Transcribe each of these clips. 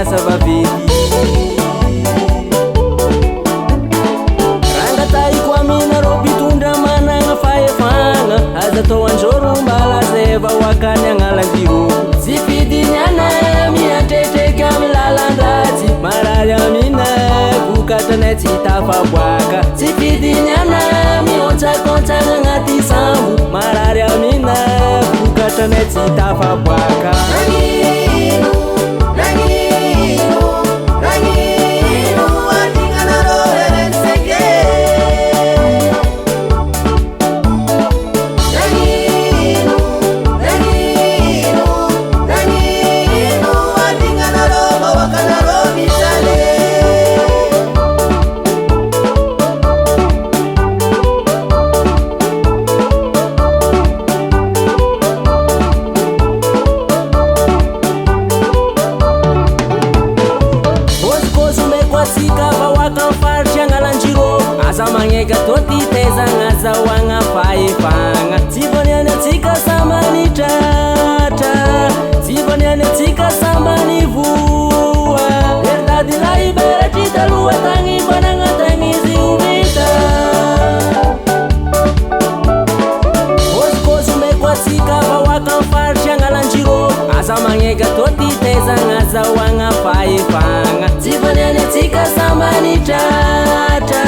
asa vaventy. Rangatahiko aminareo mpitondra managna fahefagna, aza atao anjoro mba lazay vahoakany Agnalanjirofo. Tsy fidiny anay miantretreka amy lalan-dratsy, marary amina vokatranay tsy tafaboaka. Tsy fidiny anay mihontsakonsagna agnaty sambo, marary amina vokatranay tsy tafaboaka. Nagnino, nagnino, nagnino adignanareo RN5 Nagnino, nagnino, nagnino adignanareo vahoakanareo mijaly. Kôzikôzy omeko atsika vahoaka ny faritry Agnalanjirofo, aza magneka atao ty tezagna azahoagna fahefagna. Tsy vaniany atsika sambany tratra, tsy vaniany atsika sambany voa. Herdady lahiberatry taloha tagny mba nagnantagny izy ho vita. Kôzikôzy omeko atsika vahoaka ny faritry Agnalanjirofo, aza magneka atao ty tezagna azahoagna fahefagna. Tsy vaniany atsika sambany tratra,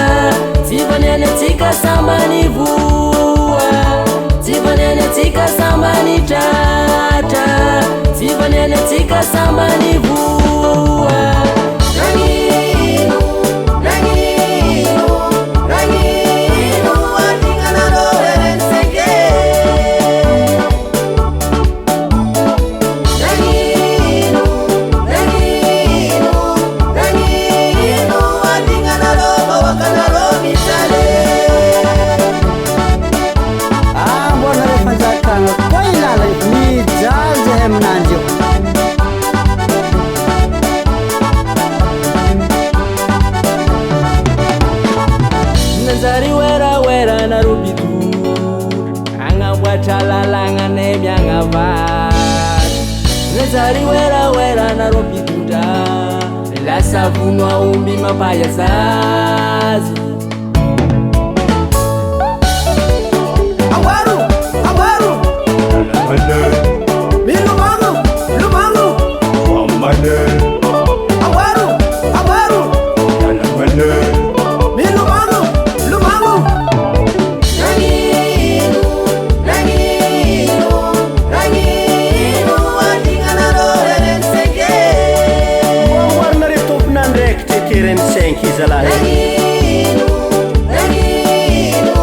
tsy vaniany atsika sambany voa. Tsy vaniany atsika sambany tratra, tsy vaniany atsika sambany voa. Nagnino, nagnino, nagnino adignanareo RN5 Nagnino, nagnino, nagnino adignanareo vahoakanareo mijaly. Amboanareo fanjakana koa ilala mijaly zahay aminanjy io. Nanjary werawera nareo mpitondra, agnamboatra lalagna anay miagnavatra. Nanjary werawera nareo mpitondra, lasa vono aomby mampahia zaza. Amboaro, amboaro, milomagno, lomagno, amboaro, amboaro, milomagno, lomagno. Nagnino, nagnino, nagnino adignanareo RN5 Amboarinareo tompon'andraikitra eky RN5 zalahy. Nagnino, nagnino,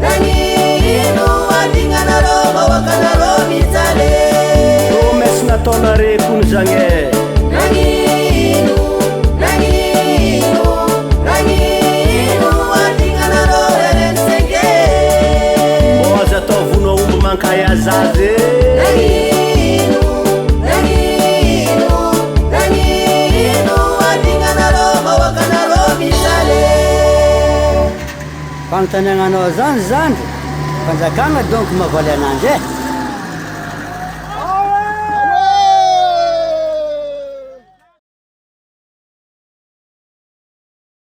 nagnino adignanareo vahoakanareo mijaly. Promesse nataonareo kony zagny e. Nagnino, nagnino, nagnino adignanareo RN5 Mbô aza atao vono aomby mankaya zaza e. Nagnino, nagnino, nagnino adignanareo vahoakanareo mijaly. Fanontaniananao zany zandry, fanjakana donc mahavaly ananjy e.